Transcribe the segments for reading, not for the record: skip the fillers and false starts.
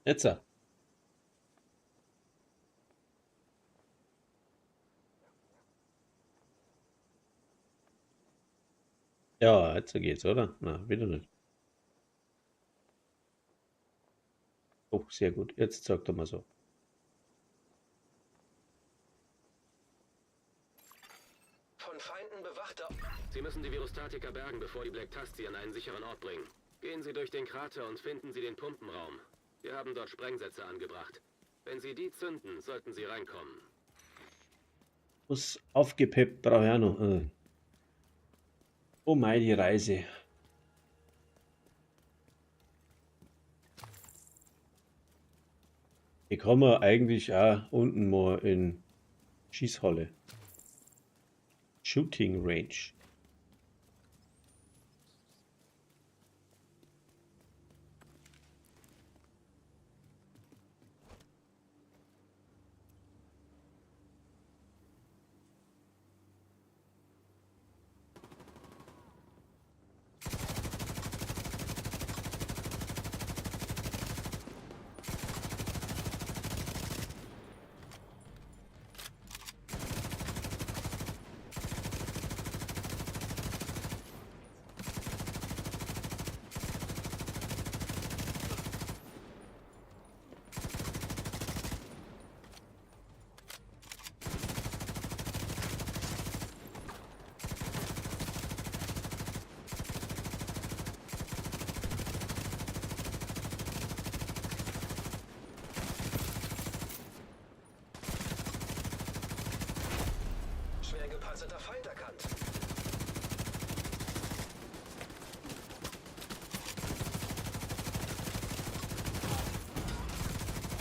Jetzt. Ja, jetzt geht's, oder? Na, wieder nicht. Oh, sehr gut. Jetzt zeigt er mal so. Von Feinden bewachter. Sie müssen die Virustatika bergen, bevor die Black Tusk sie an einen sicheren Ort bringen. Gehen Sie durch den Krater und finden Sie den Pumpenraum. Wir haben dort Sprengsätze angebracht. Wenn Sie die zünden, sollten Sie reinkommen. Was aufgepeppt brauche ich auch noch. Oh mei, die Reise. Hier kann man eigentlich auch unten mal in Schießhalle. Shooting Range. Schwer gepanzerter Feind erkannt.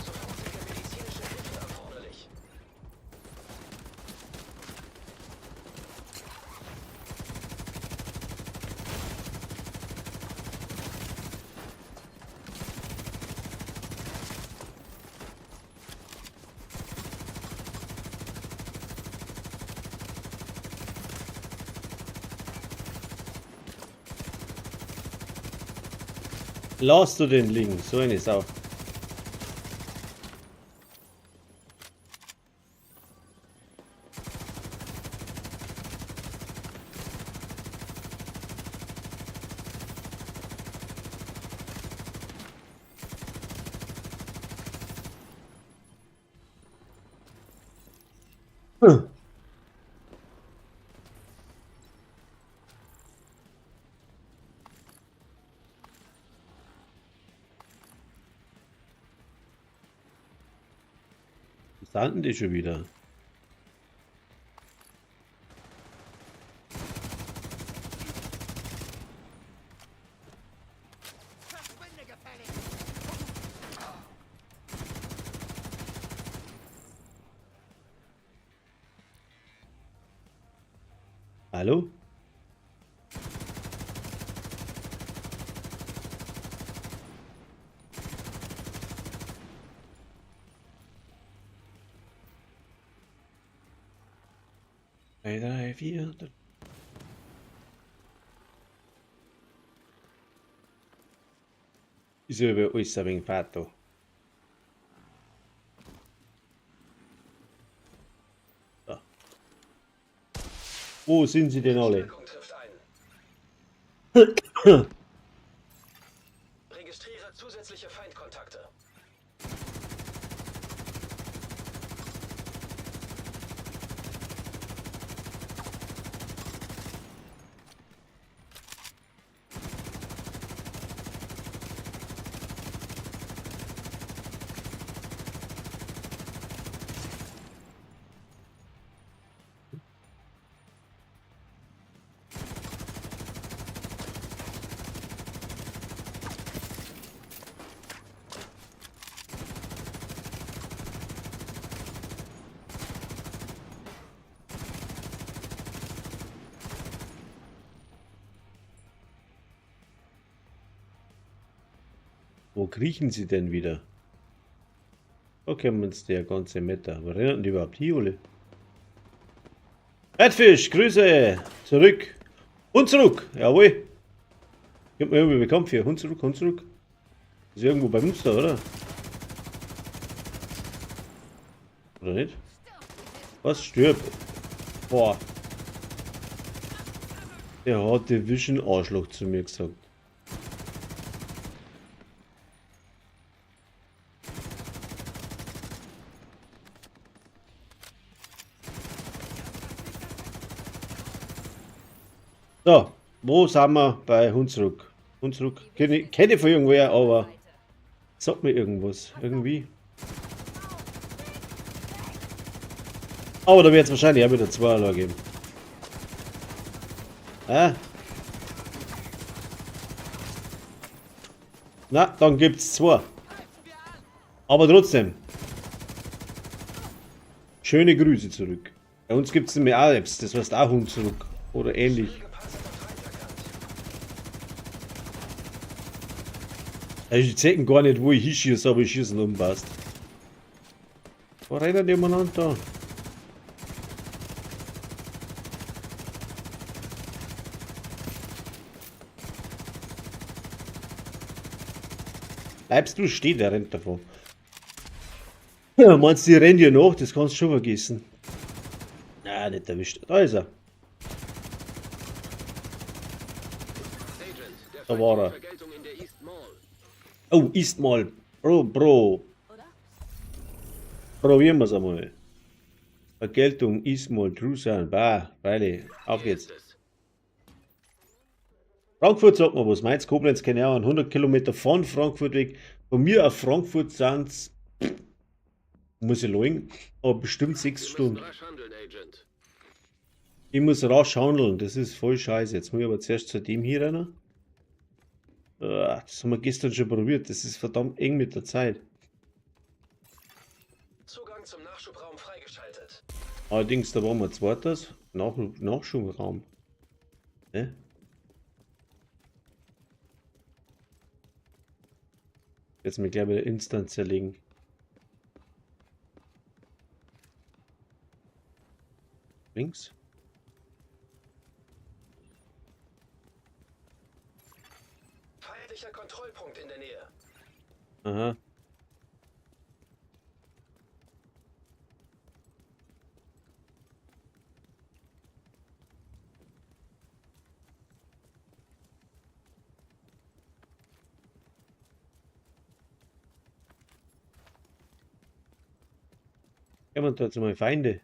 Sofortige medizinische Hilfe erforderlich. Lass du den liegen, so eine Sau. Was sind denn die schon wieder? Hallo? 2, 3, 4. Ist ja über alles ein wenig Fato. So. Wo sind sie denn alle? Verstärkung trifft ein. Registriere zusätzliche Feindkontakte. Wo kriechen sie denn wieder? Da kommen uns der ganze Meter. Wo rennen die überhaupt hin, alle? Redfish, Grüße! Zurück! Und zurück! Jawohl! Kommt mir irgendwie bekannt für. Und zurück, und zurück. Ist irgendwo bei Münster, oder? Oder nicht? Was stirbt? Boah. Der hat Division Arschloch zu mir gesagt. So, wo sind wir bei Hunsrück? Hunsrück, kenne ich von irgendwoher, aber sagt mir irgendwas, irgendwie. Aber da wird es wahrscheinlich auch wieder zwei Alarm geben. Na, dann gibt's zwei. Aber trotzdem. Schöne Grüße zurück. Bei uns gibt's nämlich auch Apps, das heißt auch Hunsrück oder ähnlich. Also die zeigen gar nicht, wo ich hinschieße, aber ich schieße um, passt. Wo rennen die umeinander da? Bleibst du stehen, der rennt davon. Ja, meinst du, die rennen dir nach? Das kannst du schon vergessen. Na, nicht erwischt. Da ist er. Da war er. Oh, East Mall. Bro, Bro. Probieren wir's einmal. Vergeltung, East Mall, True Sound. Bah, Riley. Auf geht's. Frankfurt sagt man was. Mainz, Koblenz, keine Ahnung, 100 Kilometer von Frankfurt weg. Von mir auf Frankfurt sind's, muss ich lügen, aber bestimmt 6 Stunden. Ich muss rasch handeln, das ist voll scheiße. Jetzt muss ich aber zuerst zu dem hier rein. Das haben wir gestern schon probiert, das ist verdammt eng mit der Zeit. Zugang zum Nachschubraum freigeschaltet. Allerdings, da brauchen wir zweites. Nachschubraum. Ne? Jetzt mir gleich wieder instant zerlegen. Links. Feindlicher Kontrollpunkt in der Nähe. Aha. Ja, man tut mal Feinde.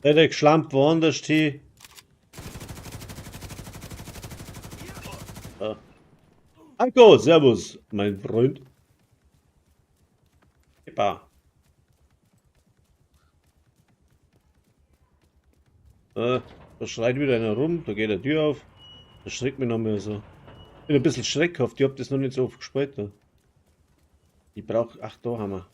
Der geschlampt woanders hin. Ah. Anko, servus, mein Freund. Epa. Da schreit wieder einer rum, da geht die Tür auf. Das schreckt mich noch mehr so. Ich bin ein bisschen schreckhaft, ich hab das noch nicht so oft gespielt. Da. Ich brauch. Ach, da haben wir.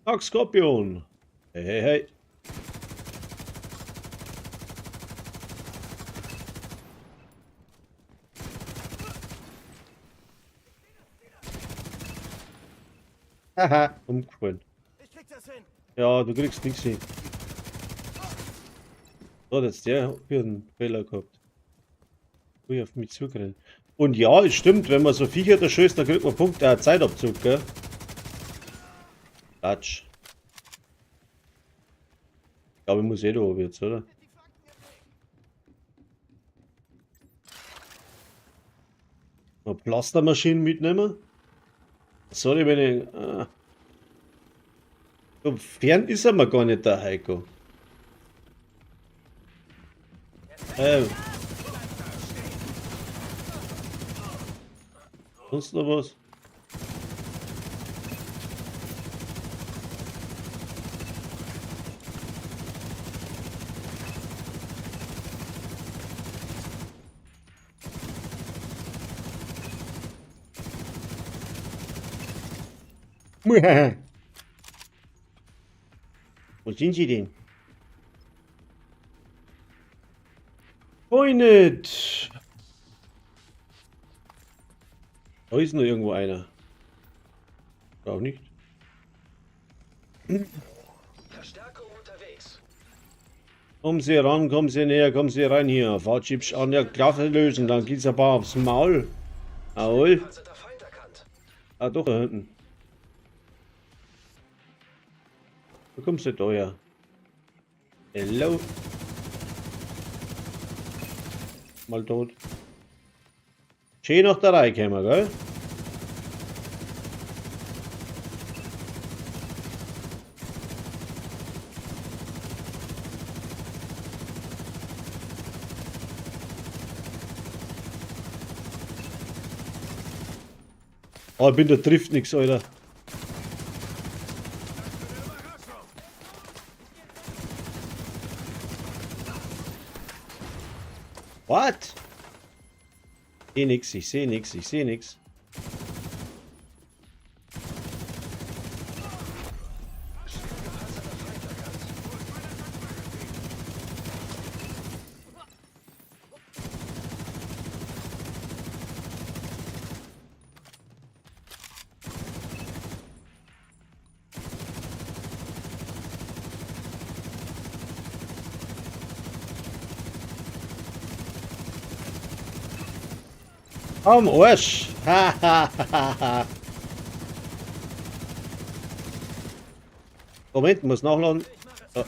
Tag Skorpion! Hey, hey, hey! Haha, umgefallen. Ich krieg das hin. Ja, du kriegst nichts hin. So, jetzt der hat einen Fehler gehabt. Ui, auf mich zugerannt. Und ja, es stimmt, wenn man so Viecher da schießt, dann kriegt man Punkte, Zeitabzug, gell? Klatsch. Ich glaube, ich muss eh da oben jetzt, oder? Eine Pflastermaschine mitnehmen? Sorry, wenn ich. So fern ist er mir gar nicht, der Heiko. Sonst noch was? Wo sind sie denn? Freunde! Da ist noch irgendwo einer. Auch nicht. Verstärkung unterwegs. Kommen Sie ran, kommen Sie näher, kommen Sie rein hier. Fahrchips an der Klasse lösen, dann geht's ein paar aufs Maul. Jawohl. Ah, doch, da hinten. Wo kommst du da her? Hello. Mal tot. Schön nach der Reihe kommen, gell? Oh, ich bin da trifft nix, Alter. What? Ich seh nix, ich seh nix, ich seh nix. Am Arsch! Ha ha ha ha! Moment, muss nachladen. Ja.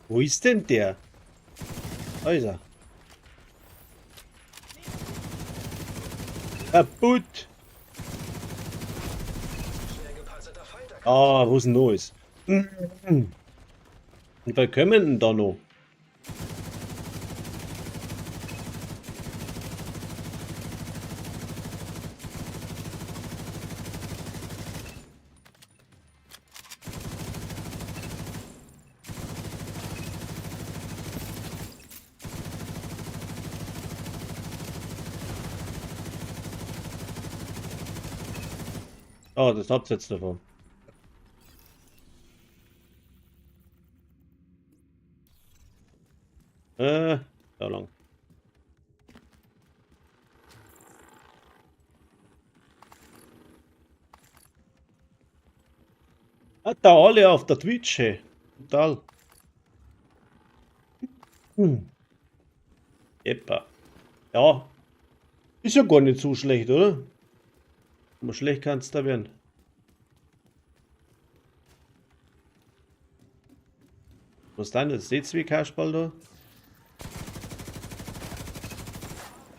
Wo ist denn der? Da ist er. Kaputt! Ah, wo ist denn los? Und wer kommen denn da noch? Oh, das habt ihr jetzt davon. Da lang. Ah, da alle auf der Twitch, hey. Total. Hm. Eppa. Ja. Ist ja gar nicht so schlecht, oder? Aber schlecht kann's da werden. Was ist denn das? D2 Kasperl da?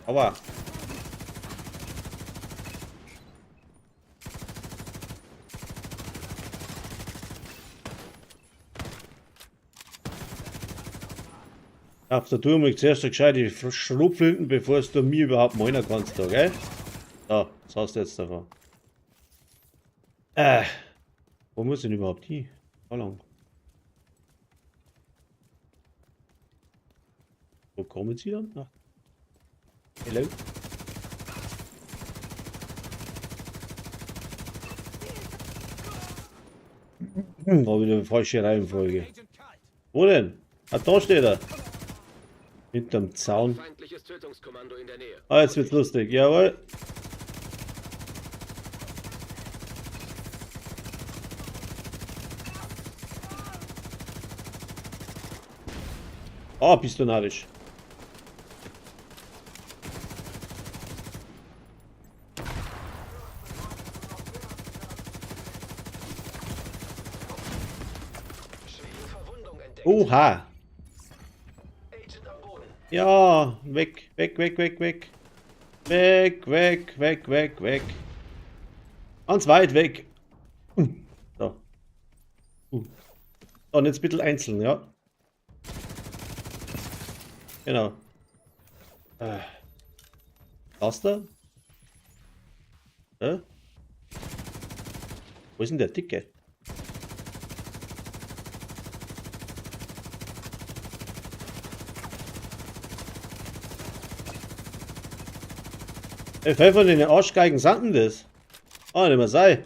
Aua. Auf der Tour muss ich zuerst eine gescheite Schrotflinten, bevor es du mir überhaupt meiner kannst, da, gell? So, was hast du jetzt davon? Wo muss ich denn überhaupt hin? How lang? Wo kommen sie dann? Ach. Hello? War wieder eine falsche Reihenfolge. Wo denn? Ah, da steht er. Hinterm Zaun. Feindliches Tötungskommando in der Nähe. Ah, jetzt wird's lustig. Jawohl. Ah, bist du narrisch. Oha. Ja, weg, weg, weg, weg, weg. Weg, weg, weg, weg, weg. Ganz weit weg. So. Und jetzt ein bisschen einzeln, ja. Genau. Das da? Hä? Wo ist denn der Dicke? Ey, wie von den Arschgeigen sind denn das? Ah, nicht mehr sei.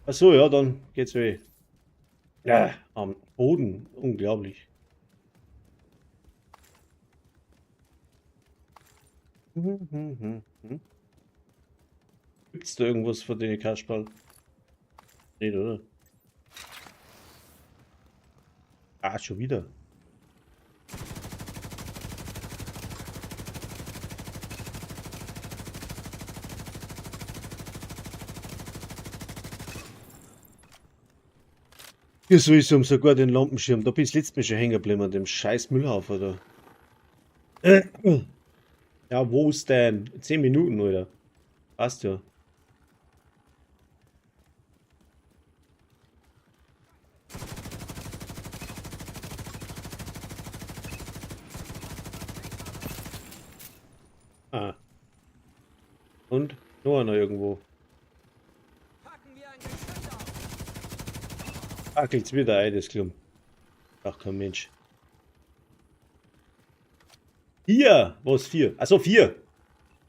Ach so, ja, dann geht's weh. Ja, am Boden. Unglaublich. Gibt's da irgendwas von den Kasperl? Nicht, oder? Ah, schon wieder. Hier sowieso sogar den Lampenschirm. Da bin ich letztes Mal schon hängen geblieben an dem scheiß Müllhaufen da. Ja, wo ist denn? 10 Minuten, oder? Passt ja. Ah. Und? Noch einer irgendwo. Fackelt's wieder ein, das Klump. Ach komm, Mensch. Hier! Wo ist 4? Achso, 4!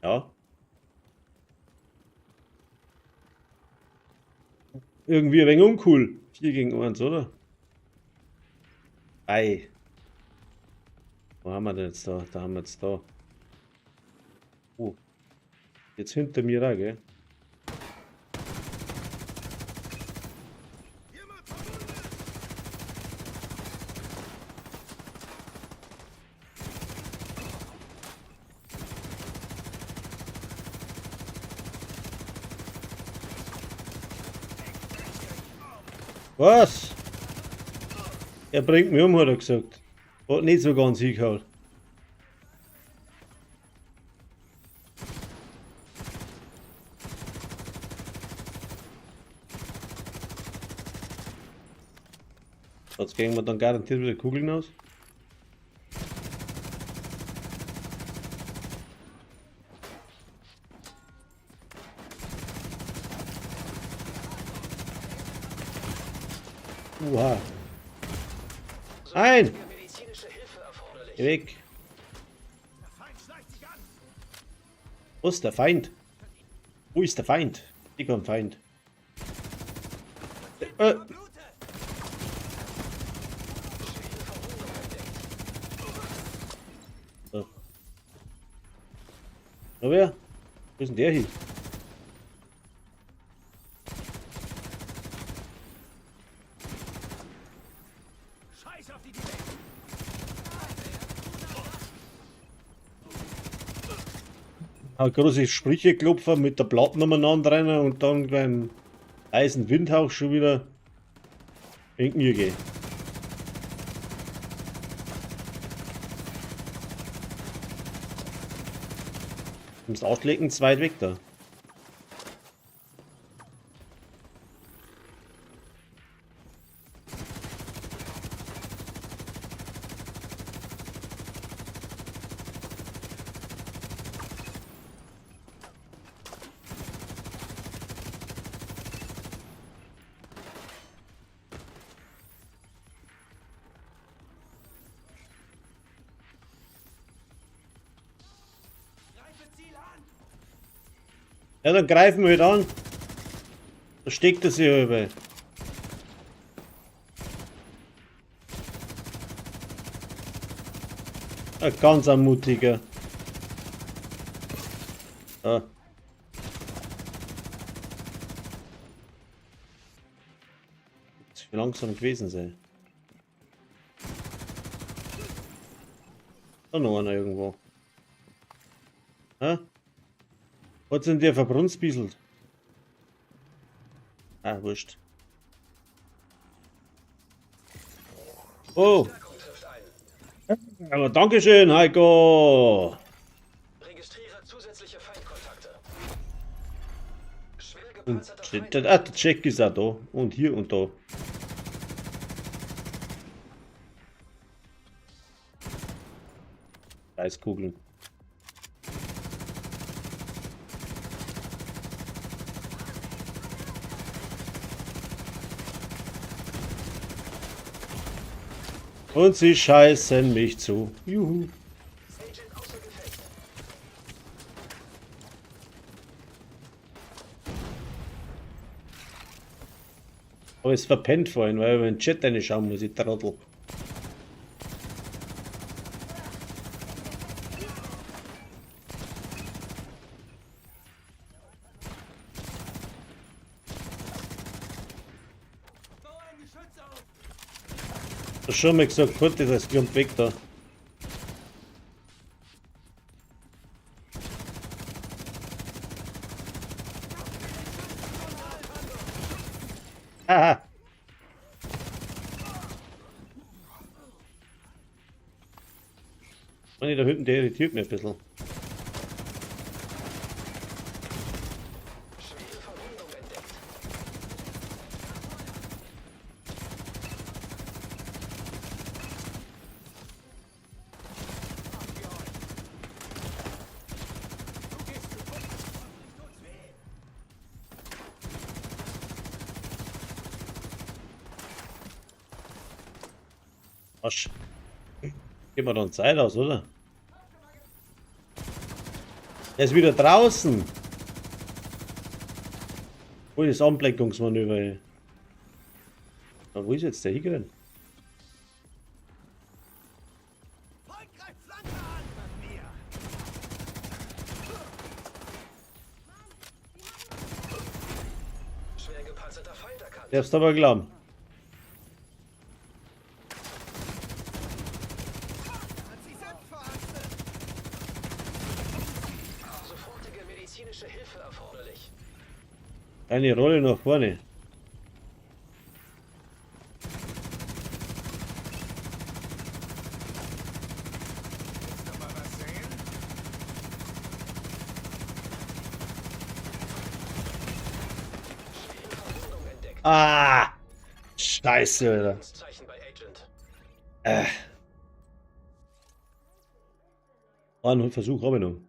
Ja. Irgendwie ein wenig uncool. 4 gegen 1, oder? Ei. Wo haben wir denn jetzt da? Da haben wir jetzt da. Oh. Jetzt hinter mir auch, gell? Was? Er bringt mich um, hat er gesagt. Hat nicht so ganz hingehauen. Jetzt gehen wir dann garantiert wieder Kugeln aus. Oha. Nein! Geh weg. Wo ist der Feind? Wo ist der Feind? Ich bin Feind. So. Na wer? Wo ist denn der hin? Große Sprüche klopfen, mit der Platte umeinander rennen und dann beim heißen Windhauch schon wieder in die Knie gehen. Du musst auslegen, zu weit weg da. Ja, dann greifen wir halt an. Da steckt er sich über. Ein ganz mutiger. Ah. Muss langsam gewesen sein. Da noch einer irgendwo. Hä? Was sind der verbrunstbieselt? Ah, wurscht. Oh. Aber Dankeschön, Heiko. Registriere zusätzliche Feindkontakte. Schwer Und gepanzerter Feind. der Jack ist auch da. Und hier und da. Eiskugeln. Und sie scheißen mich zu. Juhu. Agent außer Gefecht. Aber es verpennt vorhin, weil ich in den Chat reinschauen muss, ich Trottel. Hast schon mal gesagt, Gott, das kommt weg da. Haha. Mann, da hinten, der irritiert mich ein bisschen. Schwere Verwundung entdeckt. Asch. Geht mir dann Zeit aus, oder? Er ist wieder draußen. Wo ist das Ablenkungsmanöver? Ey? Na, wo ist jetzt der hingerannt? Schwer gepanzerter Feind erkannt. Darfst aber glauben. Sofortige medizinische Hilfe erforderlich. Eine Rolle nach vorne. Schwere Verwundung entdeckt. Ah! Scheiße, Alter. Zeichen bei Agent. Einen Versuch habe ich noch.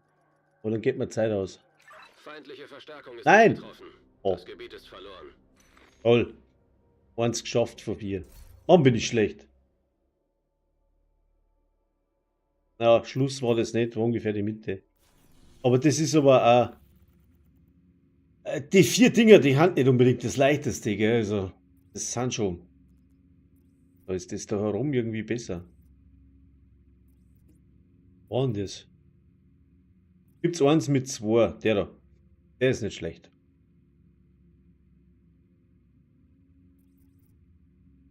Und dann geht mir Zeit aus. Feindliche Verstärkung ist Nein! eingetroffen. Oh. Das Gebiet ist verloren. Toll. Eins geschafft von 4. Mann, bin ich schlecht. Na, Schluss war das nicht, war ungefähr die Mitte. Aber das ist aber auch. Die 4 Dinger, die haben nicht unbedingt das leichteste, gell? Also, das sind schon. Da ist das da herum irgendwie besser. War denn das? Gibt's eins mit 2, der da. Der ist nicht schlecht.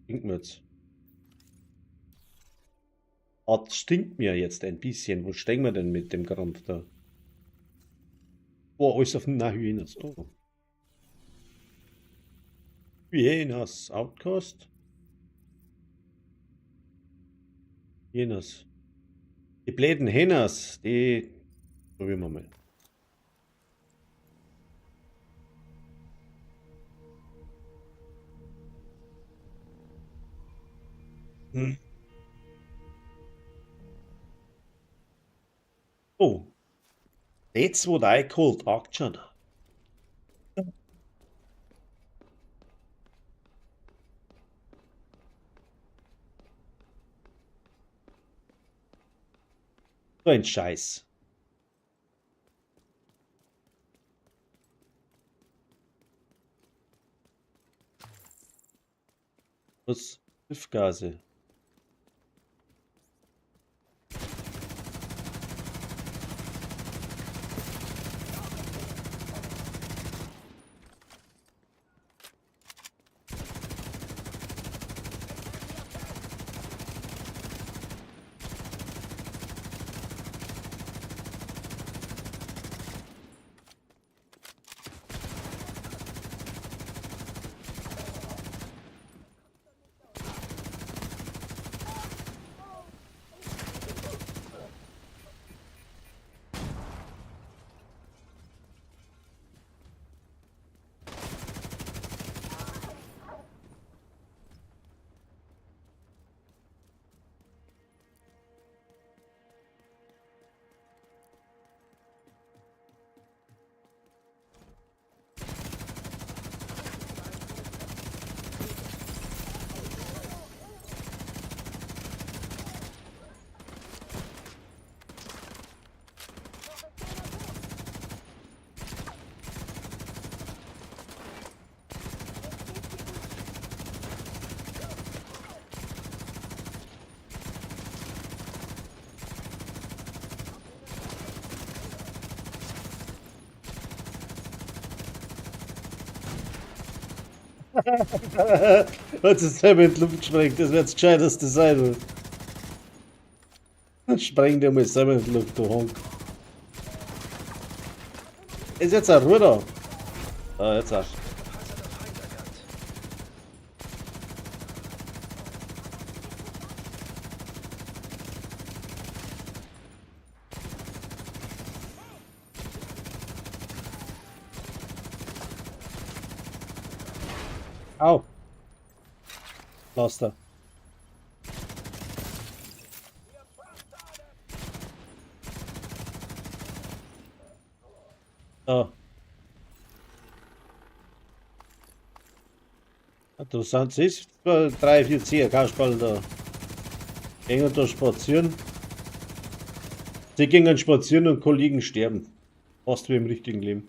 Stinkt mir jetzt. Ah, das stinkt mir jetzt ein bisschen. Wo stehen wir denn mit dem Krampf da? Boah, alles auf den Hyenas. Oh. Hyenas. Outcast. Hyenas. Die bläden Hyenas, die probieren wir mal. Oh. That's what I called action. So ein Scheiß. Was? Giftgase. Hat sich selber in die Luft gesprengt, das wird das Gescheiteste sein. Dann spreng dir mal selber in die Luft, du Honk. Ist jetzt ein Ruhe da. Ah, jetzt auch. Gepanzerter Feind erkannt. Au. Lass da. Da. Da sind sie, 3, 4, 10 Kasperl da. Gehen da spazieren. Sie gingen spazieren und Kollegen sterben. Fast wie im richtigen Leben.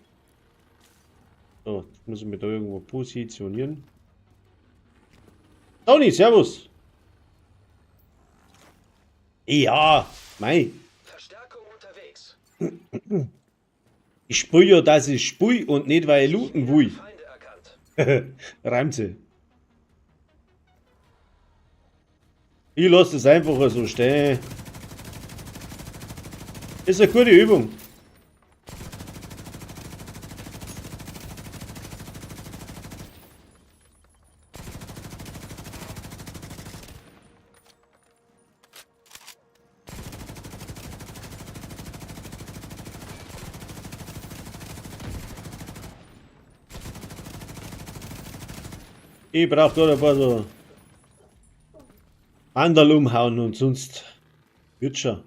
So, jetzt muss ich mich da irgendwo positionieren. Toni, servus! Ja, mei. Verstärkung unterwegs. Ich spür ja, dass ich spui und nicht, weil ich looten will. Feinde erkannt. Reimt sich. Ich lass das einfach so stehen. Ist eine gute Übung. Ich brauch da ein paar so Anderl umhauen und sonst wird schon.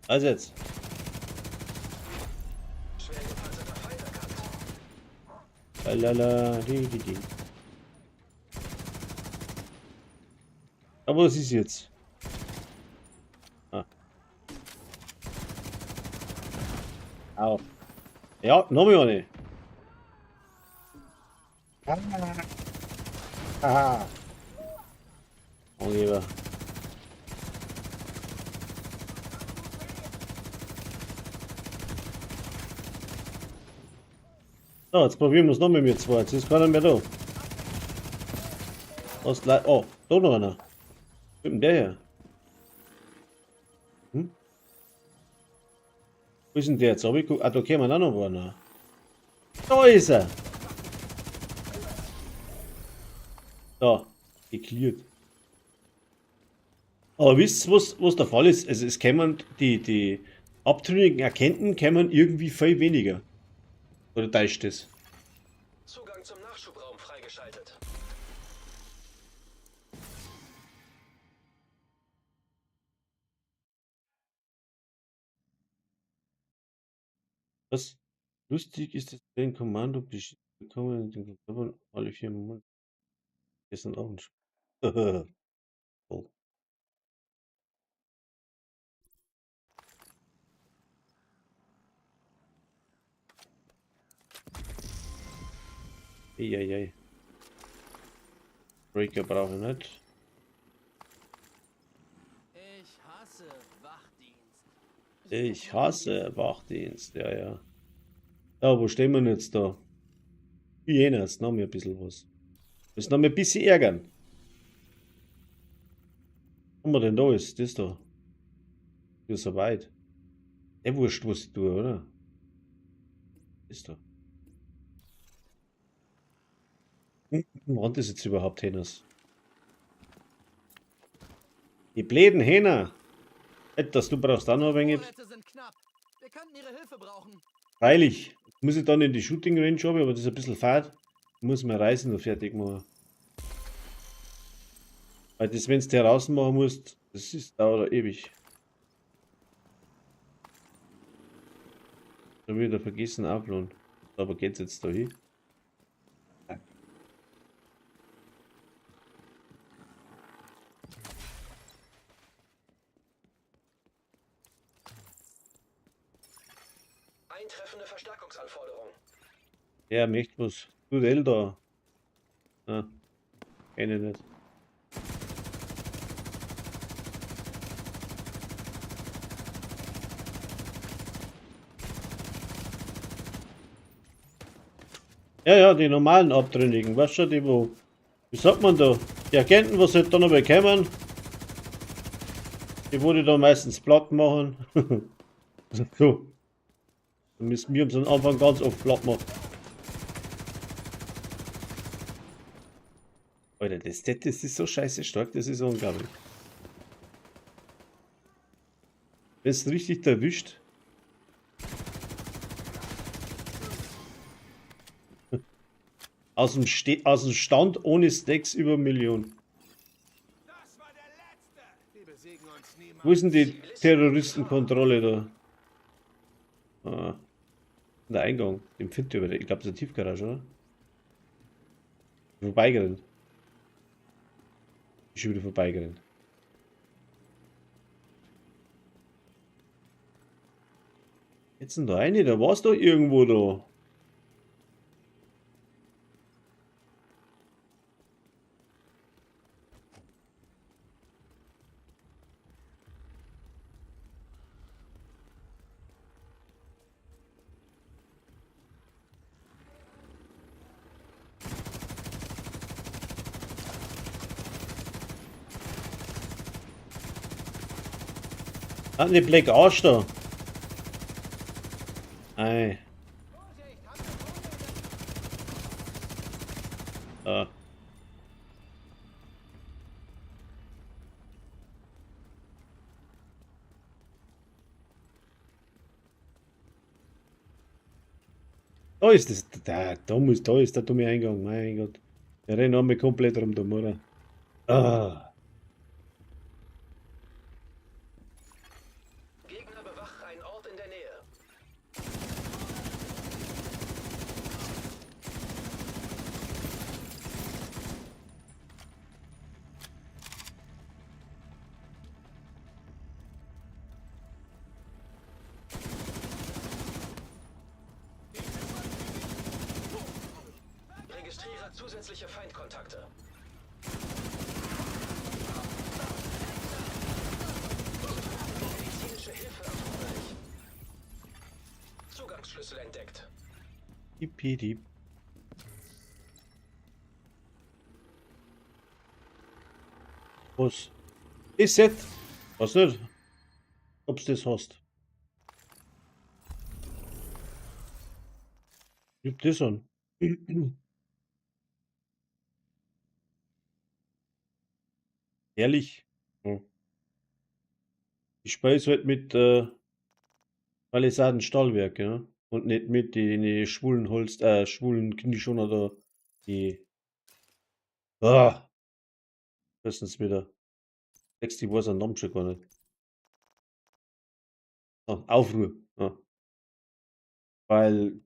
Also jetzt. Schwer gepanzerter Feind erkannt. Lalala, di, di, di. Aber was ist jetzt? Ah. Au. Ja, noch mal eine. Aha. Angeber. So, jetzt probieren wir's noch mit mir zwei. Jetzt ist keiner mehr da. Was oh, da noch einer. Wo kommt denn der her? Hm? Wo ist denn der jetzt? Ah, da kämen auch noch einer. Da ist er! Da, geklärt. Aber wisst ihr, was der Fall ist? Also es kämen die abtrünnigen Agenten kämen irgendwie viel weniger. Oder täuscht das? Zugang zum Nachschubraum freigeschaltet. Was lustig ist, dass den Kommando bekommen den Kontrollen alle 4 Monate. Gestern auch ein Spiel. Oh. Eieiei. Breaker brauche ich nicht. Ich hasse Wachdienst. Ich hasse Wachdienst, ja, ja. Ja, wo stehen wir denn jetzt da? Hyäne, jetzt noch mir ein bisschen was. Müssen noch mal ein bisschen ärgern. Was haben wir denn da? Ist das da? Das ist so weit. Der wurscht, was ich tue, oder? Ist da. Wann das jetzt überhaupt Hähners? Die bläden Hähner! Etwas, du brauchst auch noch ein wenig. Vorräte sind knapp. Wir könnten ihre Hilfe brauchen. Freilich. Muss ich dann in die Shooting Range runter, aber das ist ein bisschen fad. Muss man Reisen noch fertig machen. Weil das, wenn du heraus machen musst, das ist, dauert ewig. Da wieder vergessen uploaden. Aber geht's jetzt da hin? Eintreffende Verstärkungsanforderung. Er möchte was. Tut El da. Ah, kenn ich nicht. Ja, ja, die normalen Abtrünnigen, weißt du, die wo... Wie sagt man da? Die Agenten, was halt da noch bekommen, die wurde da meistens platt machen. So. Dann müssen wir uns am Anfang ganz oft platt machen. Alter, das ist so scheiße stark, das ist unglaublich. Wenn es richtig erwischt. Aus dem Stand ohne Stacks über 1 Million. Wo ist denn die Terroristenkontrolle da? Ah, der Eingang, den findet ihr über. Ich glaube, das ist eine Tiefgarage, oder? Vorbeigerannt. Ist schon wieder vorbeigerannt. Jetzt sind da eine, da war's doch irgendwo da. Ah, ne Black Arsch da. Ei. Ah. Da ist das, da ist der dumme Eingang, mein Gott. Der rennt einmal komplett rum, der Mutter. Ah. Gegner bewachen einen Ort in der Nähe. Registriere zusätzliche Feindkontakte. Medizinische Hilfe erforderlich. Zugangsschlüssel entdeckt. Ipidi. Was? Ist jetzt? Was nicht? Ob's das hast. Gib das an. Ehrlich. Ja. Ich spiele es halt mit Palisaden-Stahlwerk, ja? Und nicht mit den schwulen Holz, schwulen Knieschoner da. Die. Ah! Wissen Sie wieder. 60 weiß den Namen schon gar nicht. Ah, Aufruhr. Ja. Weil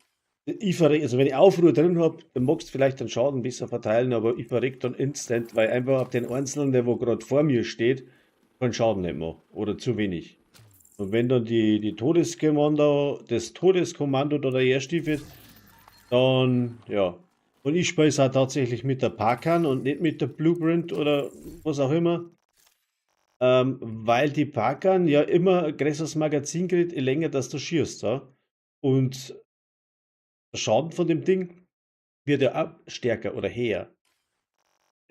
ich verreck, also wenn ich Aufruhr drin hab, dann magst du vielleicht den Schaden besser verteilen, aber ich verreck dann instant, weil einfach auf den Einzelnen, der wo grad vor mir steht, keinen Schaden nicht mache oder zu wenig. Und wenn dann die Todeskommando, das Todeskommando da daher stiefelt, dann, ja. Und ich spiele es auch tatsächlich mit der Pakan und nicht mit der Blueprint oder was auch immer. Weil die Pakan ja immer ein größeres Magazin kriegt, je länger dass du schießt. Ja? Und der Schaden von dem Ding wird ja auch stärker oder höher.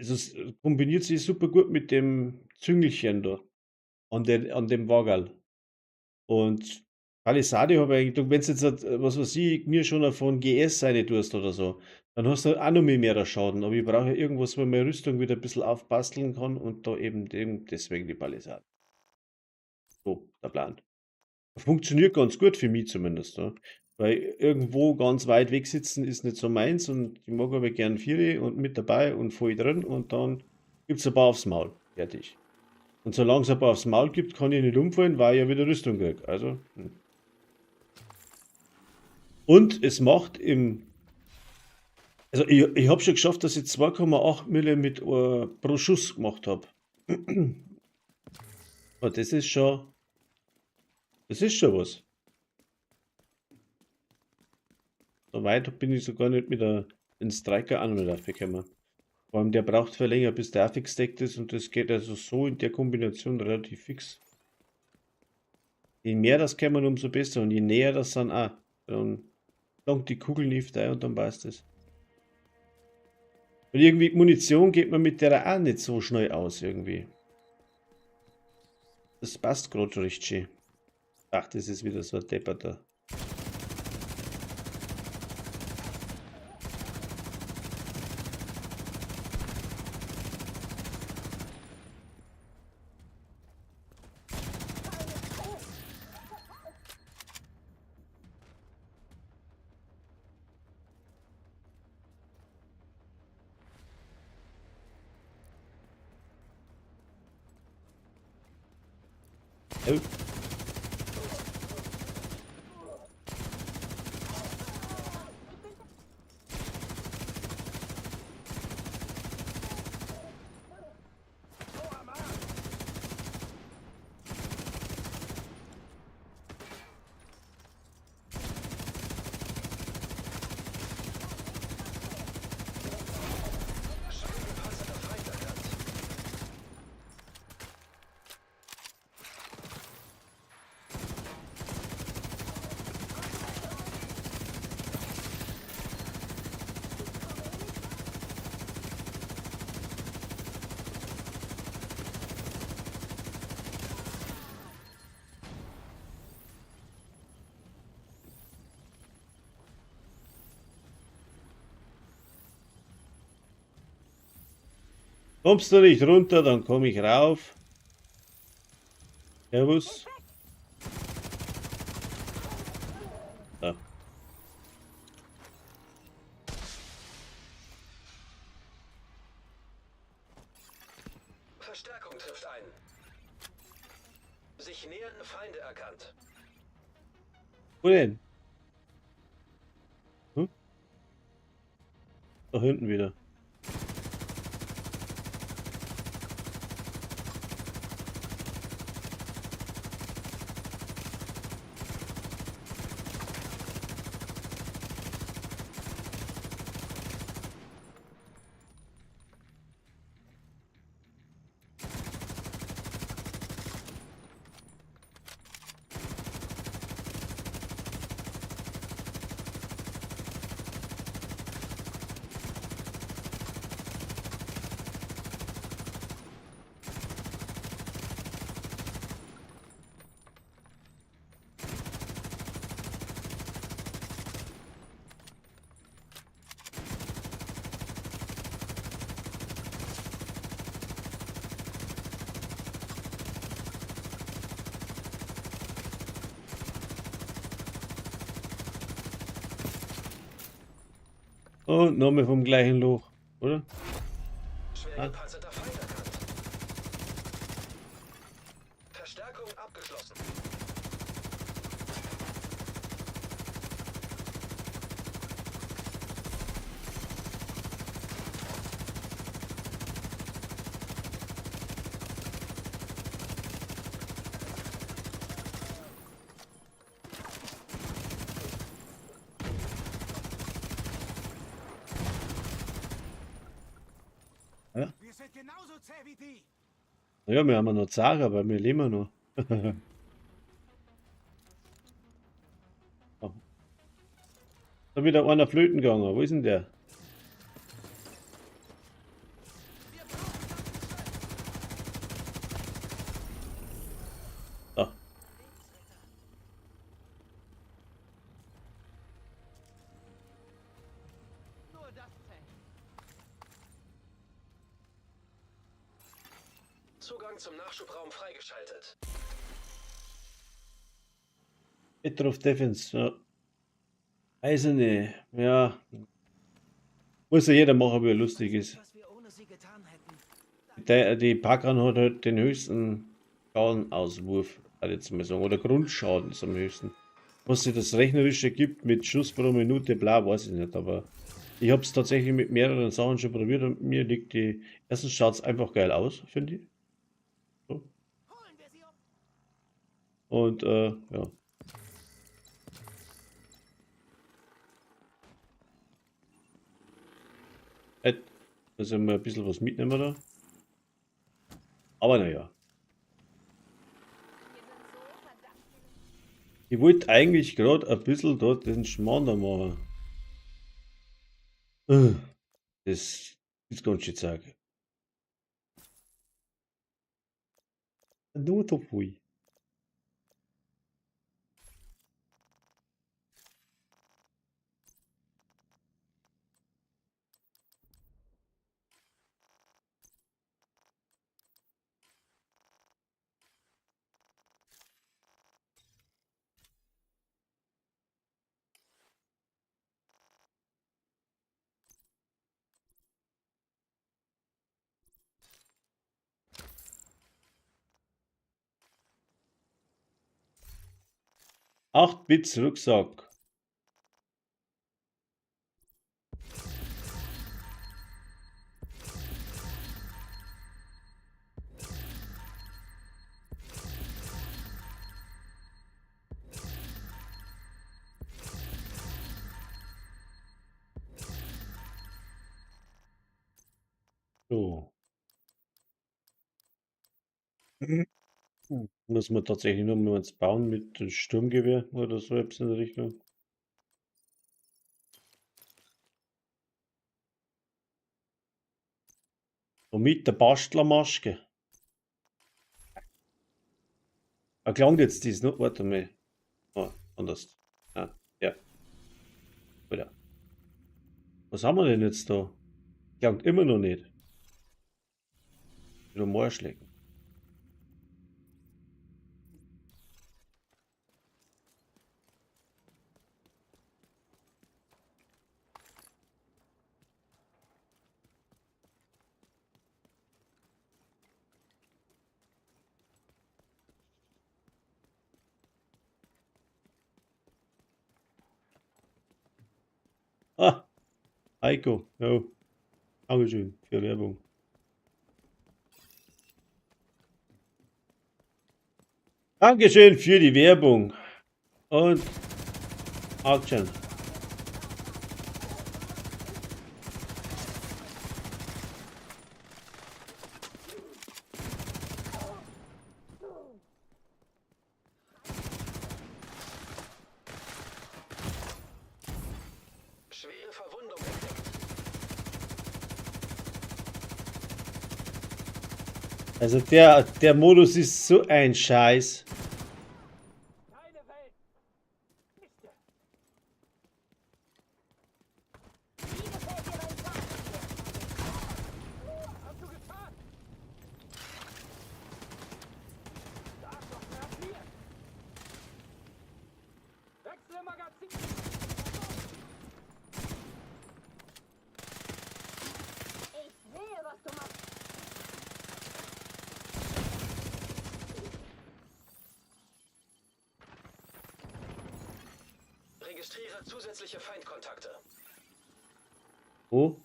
Also es kombiniert sich super gut mit dem Züngelchen da an dem Wagerl. Und Palisade habe ich eigentlich, wenn du jetzt, was weiß ich, mir schon von GS eine tust oder so, dann hast du auch noch mehr Schaden. Aber ich brauche ja irgendwas, wo ich meine Rüstung wieder ein bisschen aufbasteln kann und da eben deswegen die Palisade. So, der Plan. Funktioniert ganz gut für mich zumindest. Ja. Weil irgendwo ganz weit weg sitzen ist nicht so meins und ich mag aber gern Viere und mit dabei und voll drin und dann gibt's ein paar aufs Maul. Fertig. Und solange es ein paar aufs Maul gibt, kann ich nicht umfallen, weil ich ja wieder Rüstung krieg. Also. Und es macht im. Also ich hab schon geschafft, dass ich 2,8 Mille mit pro Schuss gemacht hab. Aber das ist schon. Das ist schon was. So weit bin ich sogar nicht mit den Striker auch noch nicht aufgekommen. Vor allem der braucht für länger, bis der aufgesteckt ist und das geht also so in der Kombination relativ fix. Je mehr das kämen, umso besser und je näher das dann auch. Dann langt die Kugel nicht ein und dann passt es. Und irgendwie Munition geht man mit der auch nicht so schnell aus irgendwie. Das passt gerade recht schön. Ach, das ist wieder so ein Depperter. Oh. Kommst du nicht runter, dann komme ich rauf. Servus. Da. Verstärkung trifft ein. Sich nähernde Feinde erkannt. Wo denn? Hm? Da hinten wieder. Und nochmal vom gleichen Loch, oder? Schwer gepanzerter Feind erkannt. Verstärkung abgeschlossen. Ja? Wir sind genauso zäh wie die. Ja, wir haben ja noch Zara, aber wir leben ja noch. Oh. Da wieder einer flöten gegangen. Wo ist denn der? Da. Zugang zum Nachschubraum freigeschaltet. Petrov Defense, ja. Eiserne, ja. Muss ja jeder machen, wie er lustig ist. Was wir ohne sie getan hätten. Die Pakran hat halt den höchsten Schadenauswurf, würde ich jetzt mal sagen, oder Grundschaden ist am höchsten. Was sich das Rechnerische gibt mit Schuss pro Minute, bla, weiß ich nicht, aber ich hab's tatsächlich mit mehreren Sachen schon probiert und mir liegt die. Erstens schaut's einfach geil aus, finde ich. So. Und ja. Also mal ein bisschen was mitnehmen da. Aber naja. Ich wollte eigentlich gerade ein bisschen dort den Schmarrn da machen. Das Das ganz schön sagen. Nur so viel. Acht Bits Rucksack. So. Muss man tatsächlich nur mal was bauen mit Sturmgewehr oder so etwas in der Richtung. Und mit der Bastlermaske. Ah, klang jetzt das noch? Warte mal. Ah, anders. Ah, ja. Oder. Was haben wir denn jetzt da? Klangt immer noch nicht. Wieder Marschlecken. Ah, Heiko, ja. Dankeschön für Werbung. Dankeschön für die Werbung. Und Action. Schwere Verwundung entdeckt. Also der Modus ist so ein Scheiß. Ich sehe, was du machst. Registriere zusätzliche Feindkontakte. Oh.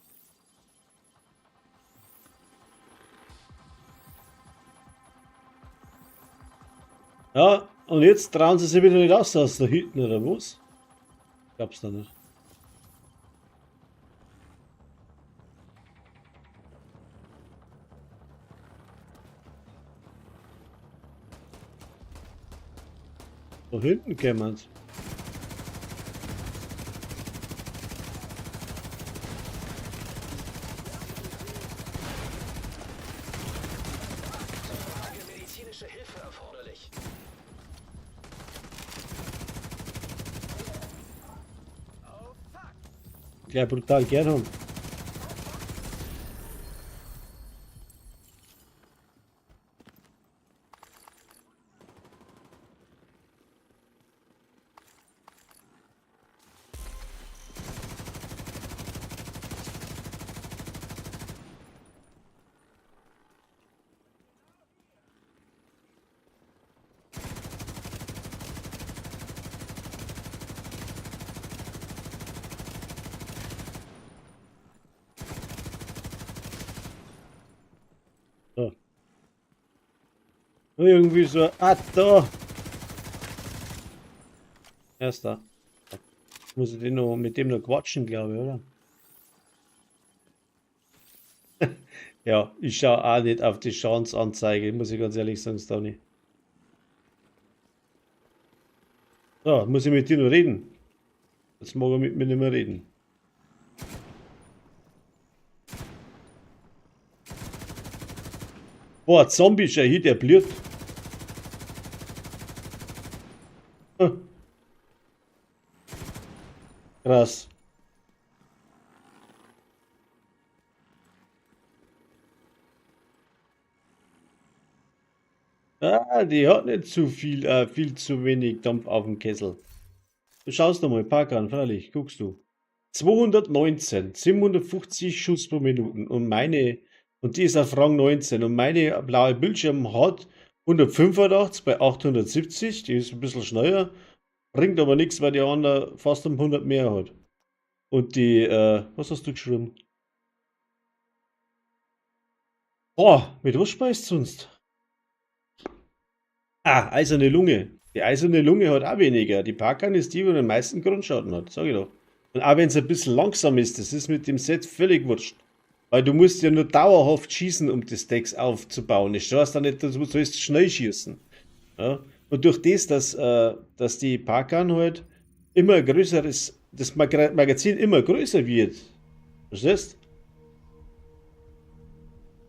Ja, und jetzt trauen sie sich wieder nicht raus aus der Hütte, oder was? Glaub's da nicht. Da hinten kämen's. Medizinische Hilfe erforderlich. Gleich brutal gern haben. So. Irgendwie so. Ah, da! Erster. Muss ich den noch, mit dem noch quatschen, glaube ich, oder? Ja, ich schaue auch nicht auf die Schadensanzeige, muss ich ganz ehrlich sagen, Stony. So, muss ich mit dir noch reden? Jetzt mag er mit mir nicht mehr reden. Boah, Zombie, schau hier, der blüht. Krass. Ah, die hat nicht zu viel, viel zu wenig Dampf auf dem Kessel. Du schaust noch mal, Parkan, freilich, guckst du. 219, 750 Schuss pro Minute und meine, und die ist auf Rang 19 und meine blaue Bildschirm hat 185 bei 870, die ist ein bisschen schneller, bringt aber nichts, weil die andere fast um 100 mehr hat. Und die, was hast du geschrieben? Boah, mit was speist du sonst? Ah, eiserne Lunge. Die eiserne Lunge hat auch weniger. Die Parkan ist die, die den meisten Grundschaden hat, sag ich doch. Und auch wenn es ein bisschen langsam ist, das ist mit dem Set völlig wurscht. Weil du musst ja nur dauerhaft schießen, um die Stacks aufzubauen. Ich schaust da nicht, du sollst schnell schießen. Ja? Und durch das, dass die Parkan halt immer größeres, das Magazin immer größer wird. Verstehst?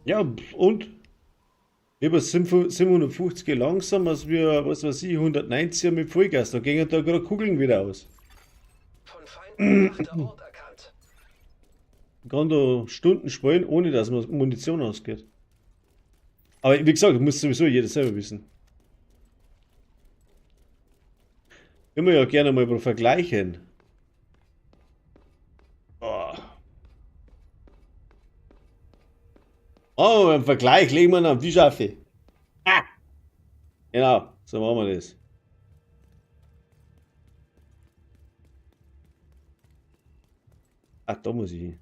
Ja, und? Lieber 750 langsam, als wir, was weiß ich, 190er mit Vollgas. Da gingen da gerade Kugeln wieder aus. Von Feinden bewachter Ort erkannt. Man kann da Stunden spielen, ohne dass man Munition ausgeht. Aber wie gesagt, muss sowieso jeder selber wissen. Können wir ja gerne mal vergleichen. Oh. Oh, im Vergleich legen wir ihn auf die Schaffe. Ah! Genau, so machen wir das. Ach, da muss ich hin.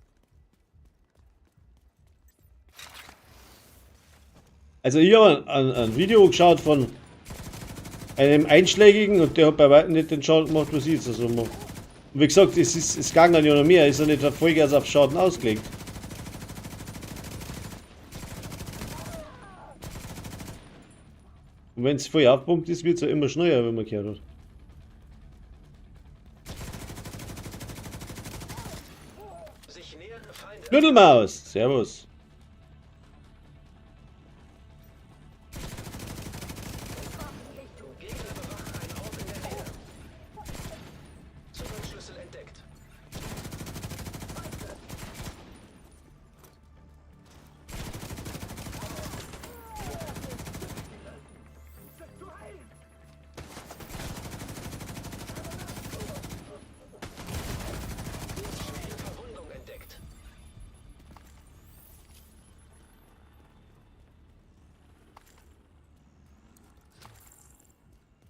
Also ich habe ein Video geschaut von einem Einschlägigen und der hat bei weitem nicht den Schaden gemacht, was ich jetzt so mache. Und wie gesagt, es ging dann ja noch mehr, ist ja nicht Vollgas auf Schaden ausgelegt. Und wenn es voll aufpumpt ist, wird's ja immer schneller, wenn man gehört hat. Nudelmaus! Servus!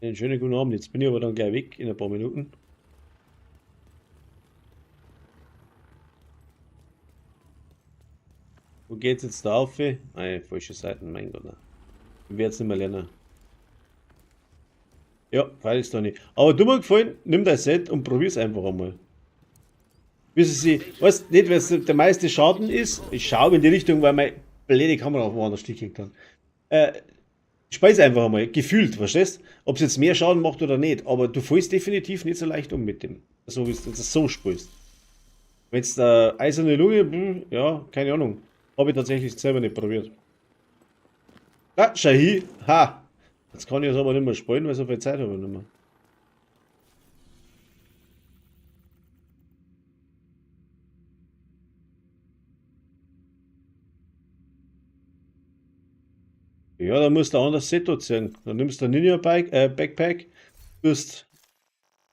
Einen schönen guten Abend. Jetzt bin ich aber dann gleich weg in ein paar Minuten. Wo geht's jetzt da auf? Nein, falsche Seiten, mein Gott. Ich werde es nicht mehr lernen. Ja, freilich doch nicht. Aber du mir gefallen, nimm dein Set und probier's einfach einmal. Wissen Sie, weißt nicht, was der meiste Schaden ist? Ich schaue in die Richtung, weil meine blöde Kamera auf woanders stichen kann. Speis einfach einmal, gefühlt, verstehst? Ob es jetzt mehr Schaden macht oder nicht, aber du fällst definitiv nicht so leicht um mit dem. So wie du das so spielst. Wenn's da eiserne Lunge, ja, keine Ahnung. Hab ich tatsächlich selber nicht probiert. Ah, schau hier, ha! Jetzt kann ich es aber nicht mehr spielen, weil so viel Zeit habe ich nicht mehr. Ja, da musst du ein anderes Set ziehen. Dann nimmst du ein Ninja Bike, Backpack, tust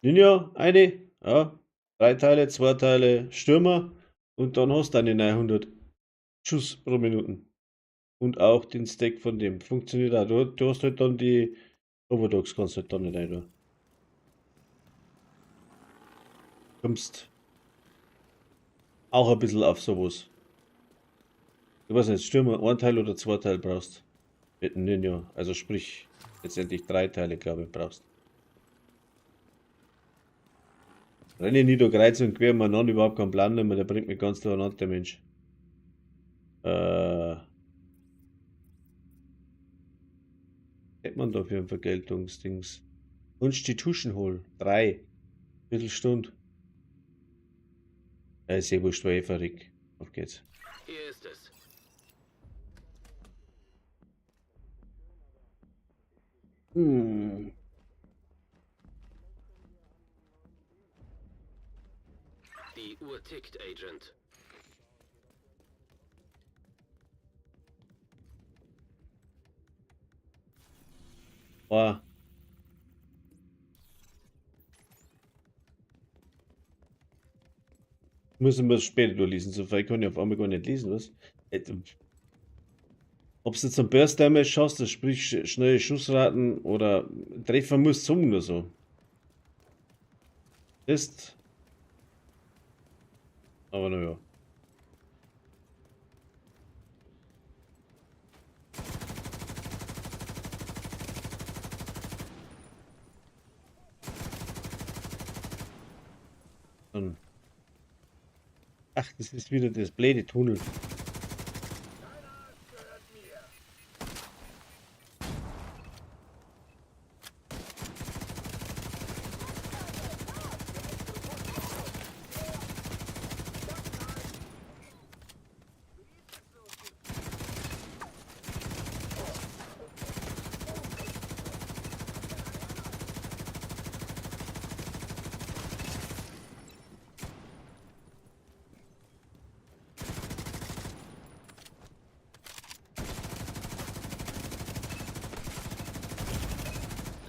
Ninja eine, ja, 3 Teile, 2 Teile Stürmer und dann hast du deine 900 Schuss pro Minute. Und auch den Stack von dem. Funktioniert auch. Du hast halt dann die Overdogs, kannst halt dann nicht rein. Du kommst auch ein bisschen auf sowas. Ich weiß nicht, Stürmer, ein Teil oder 2 Teil brauchst. Mit dem Ninja, also sprich letztendlich 3 Teile, glaube ich, brauchst. Renne nie da kreuz und quer, man hat überhaupt keinen Plan mehr, der bringt mich ganz durcheinander, der Mensch. Hätte man da für ein Vergeltungsdings? Constitution Hall, 3. Viertelstunde. Ja, ist eh wurscht, war eh verrückt. Auf geht's. Hier ist es. Hm. Die Uhr tickt, Agent. Boah. Müssen wir es später durchlesen, so viel kann ich auf einmal gar nicht lesen, was? Ob du jetzt einen Burst Damage hast, das sprich schnelle Schussraten oder Treffer muss zum oder so. Ist. Aber naja. Dann. Ach, das ist wieder das blöde Tunnel.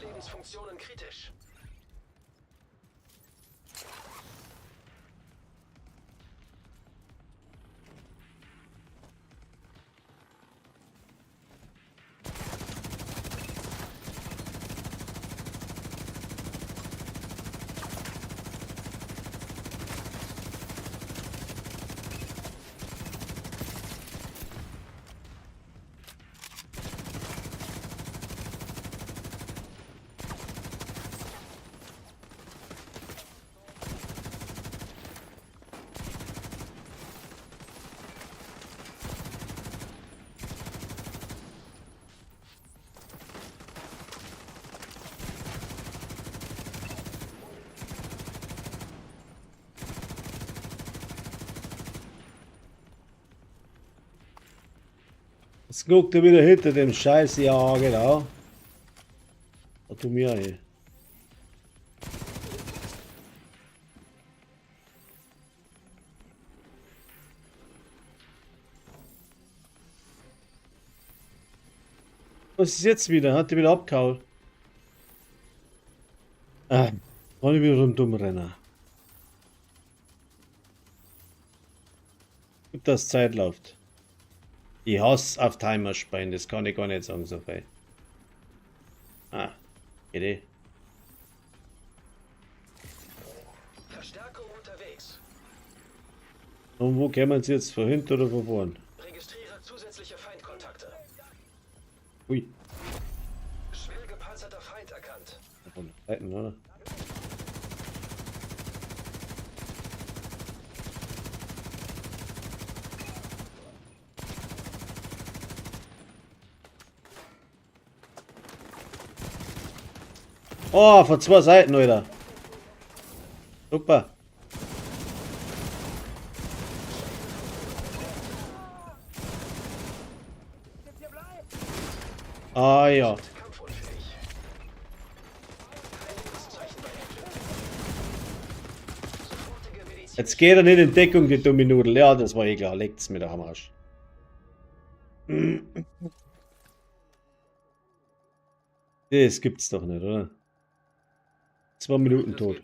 Lebensfunktionen kritisch. Jetzt guckt er wieder hinter dem Scheiß. Ja, genau. Oh, du mir, ey. Was ist jetzt wieder? Hat die wieder abgehauen? Ah, war ich wieder so ein Dummrenner. Gut, dass Zeit läuft. Ich hasse auf Timer spielen, das kann ich gar nicht sagen, so viel. Ah, geht eh. Verstärkung unterwegs. Und wo kämen sie jetzt? Von hinten oder von vorn? Registriere zusätzliche Feindkontakte. Ui. Schwer gepanzerter Feind erkannt. Von der Seiten, oder? Oh, von zwei Seiten, Alter. Super. Ah ja. Jetzt geht er nicht in Deckung, die dumme Nudel. Ja, das war eh klar. Leckt's mir doch am Arsch. Das gibt's doch nicht, oder? 2 Minuten tot.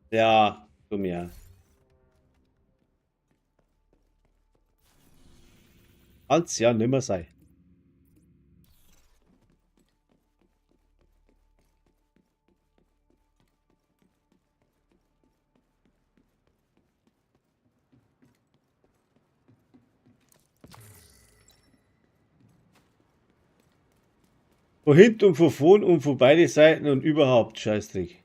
Ja, dumm ja. Als ja nimmer sei. Von hinten und von vorn und von beide Seiten und überhaupt Scheißdreck.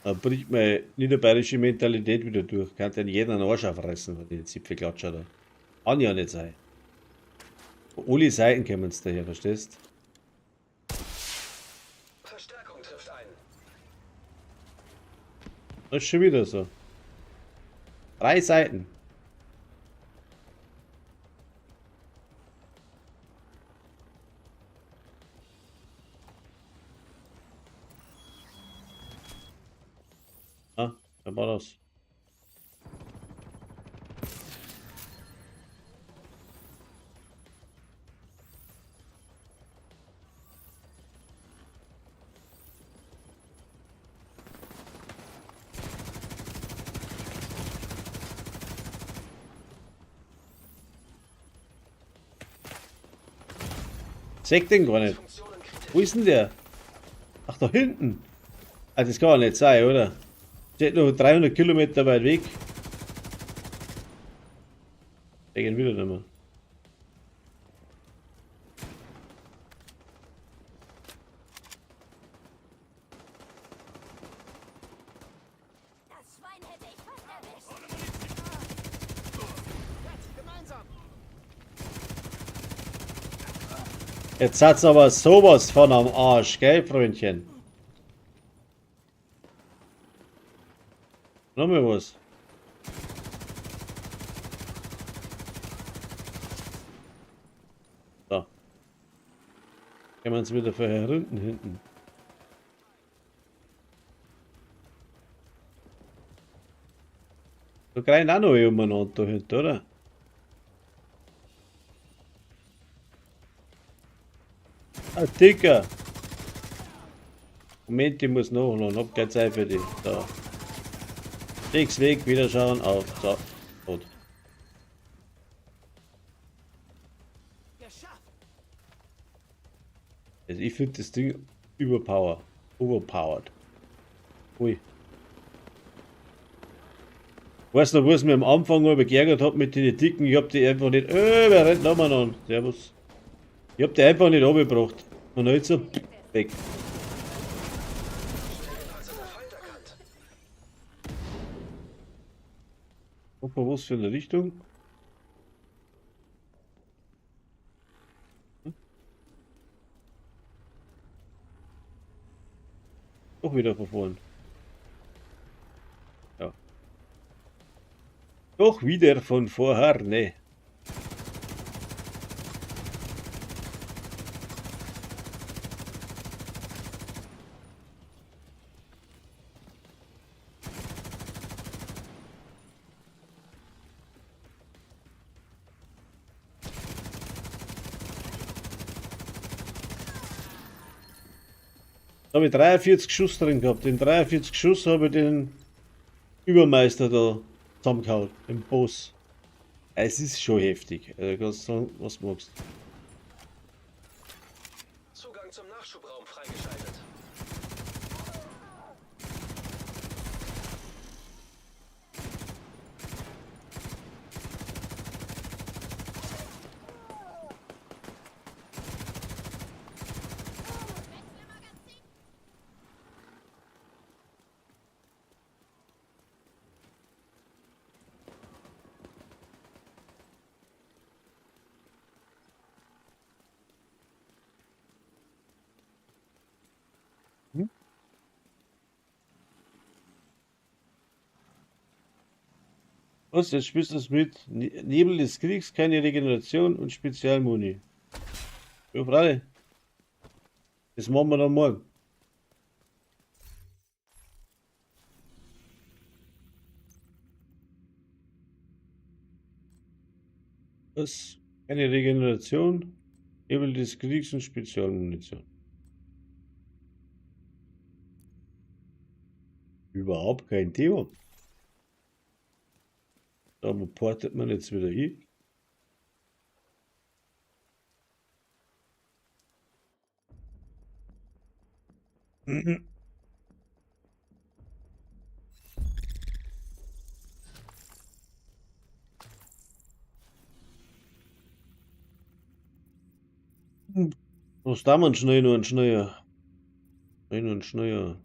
Da bricht meine niederbayerische Mentalität wieder durch. Kann denn jeder einen Arsch aufreißen, wenn die Zipfelklatscher da. Kann ja nicht sein. Von alle Seiten kommen sie daher, verstehst? Verstärkung trifft ein. Das ist schon wieder so. 3 Seiten. Ah, wer war das? Seh den gar nicht. Wo ist denn der? Ach, da hinten. Ah, das kann doch nicht sein, oder? Steht noch 300 Kilometer weit weg. Der geht wieder nicht mehr. Das Schwein hätte ich fast erwischt. Jetzt, gemeinsam! Jetzt hat's aber sowas von am Arsch, gell, Freundchen? Nochmal was. So. Können wir uns wieder von hinten hinten. Da kreien auch noch umeinander da hinten, oder? Ah, Dicker! Moment, ich muss nachladen, hab keine Zeit für dich. Da. Nix weg, wieder schauen, auf. So, tot. Geschafft! Also ich finde das Ding overpowered. Ui. Weißt du noch, was mir am Anfang über geärgert hat mit den Dicken? Ich hab die einfach nicht. Wer rennt nochmal an? Servus. Ich hab die einfach nicht runtergebracht. Und jetzt so weg. Guck mal, was für eine Richtung. Hm? Doch wieder von vorn. Ja. Doch wieder von vorher, ne. Da habe ich 43 Schuss drin gehabt. In 43 Schuss habe ich den Übermeister da zusammengehauen, den Boss. Es ist schon heftig. Also kannst du sagen, was du magst. Zugang zum Nachschubraum freigeschaltet. Was, jetzt spielst du es mit Nebel des Kriegs, keine Regeneration und Spezialmuni. Ja, freilich. Das machen wir dann morgen. Was? Keine Regeneration, Nebel des Kriegs und Spezialmunition. Überhaupt kein Thema. Da portet man jetzt wieder hin. Was da man schnell nur ein Schneier. Schnell nur ein Schneier.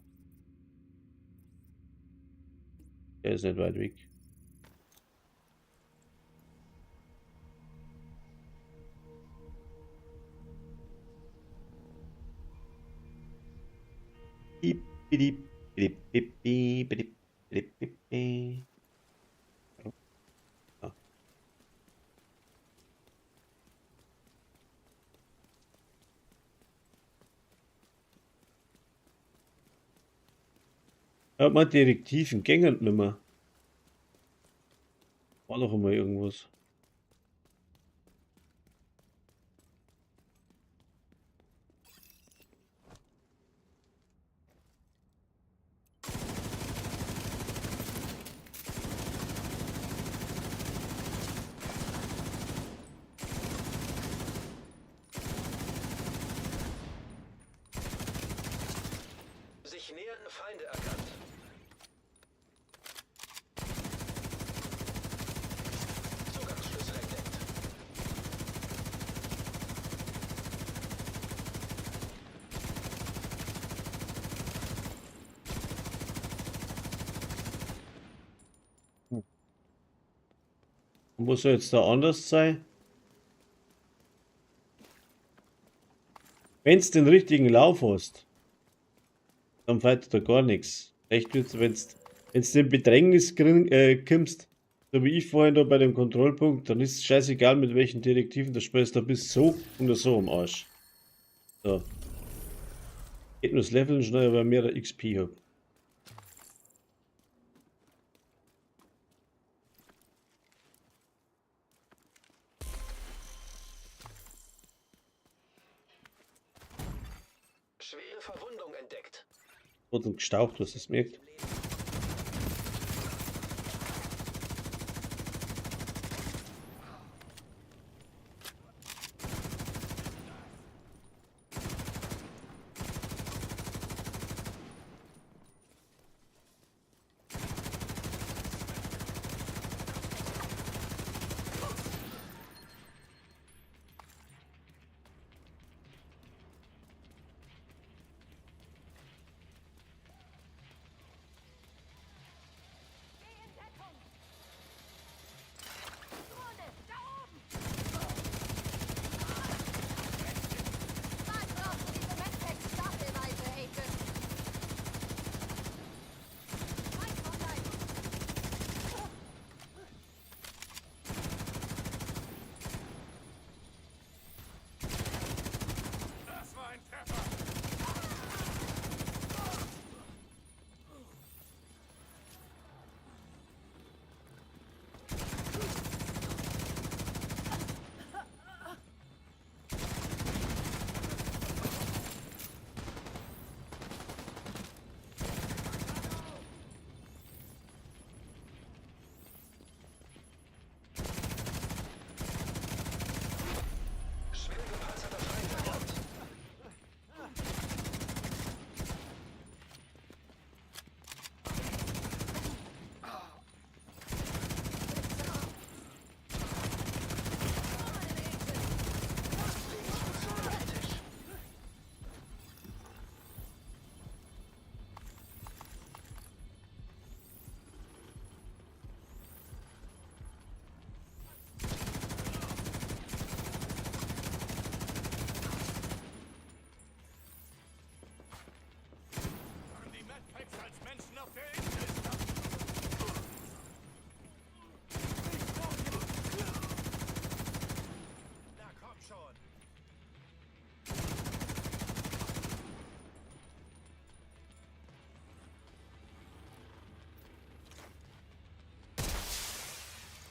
Der ist nicht weit weg. Piep, piep, piep, piep, piep, piep, piep, piep, piep. Ah. Hat man Direktiven gängen nimmer. War doch immer irgendwas. Sich nähernde Feinde erkannt. Zugangsschlüssel entdeckt. Und was soll jetzt da anders sein? Wenn's den richtigen Lauf hast, dann fällt da gar nichts. Echt, wenn's in Bedrängnis kommst, so wie ich vorhin da bei dem Kontrollpunkt, dann ist es scheißegal, mit welchen Direktiven du spielst, da bist du so oder so am Arsch. So. Geht nur das Leveln schneller, weil ich mehr XP hab. Schwere Verwundung entdeckt. Wurde gestaucht, was das merkt.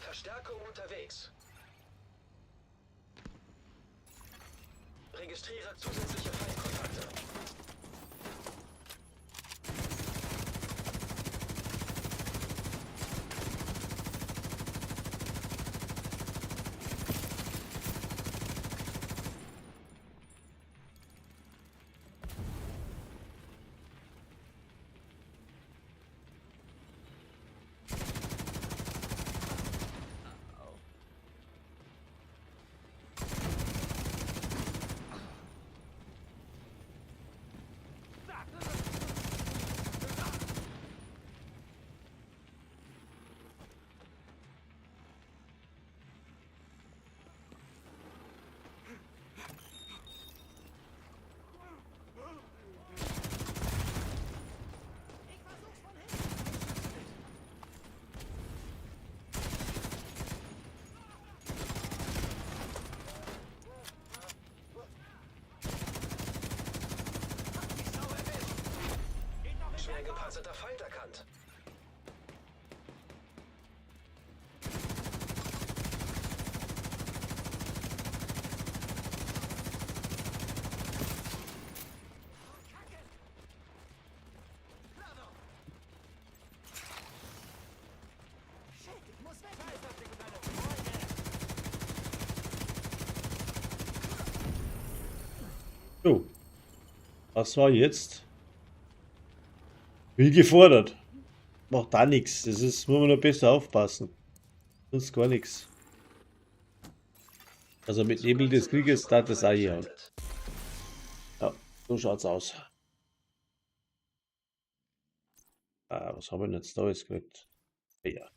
Verstärkung unterwegs. Registriere zusätzliche Feindkontakte. Schwer gepanzerter Feind erkannt. So. Was war jetzt? Wie gefordert. Macht da nichts. Das ist, muss man noch besser aufpassen. Sonst gar nichts. Also mit Nebel des Krieges da das auch hier. Ja, so schaut's aus. Ah, was haben wir denn jetzt da jetzt gekriegt? Ja.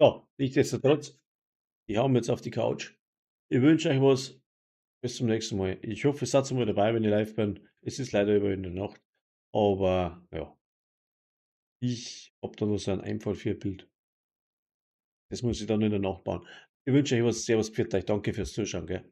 Ja, nichtsdestotrotz, ich hau mir jetzt auf die Couch. Ich wünsche euch was. Bis zum nächsten Mal. Ich hoffe, ihr seid mal dabei, wenn ich live bin. Es ist leider über in der Nacht. Aber ja. Ich hab da noch so ein Einfall für ein Bild. Das muss ich dann in der Nacht bauen. Ich wünsche euch was. Servus, pfiat euch. Danke fürs Zuschauen. Gell?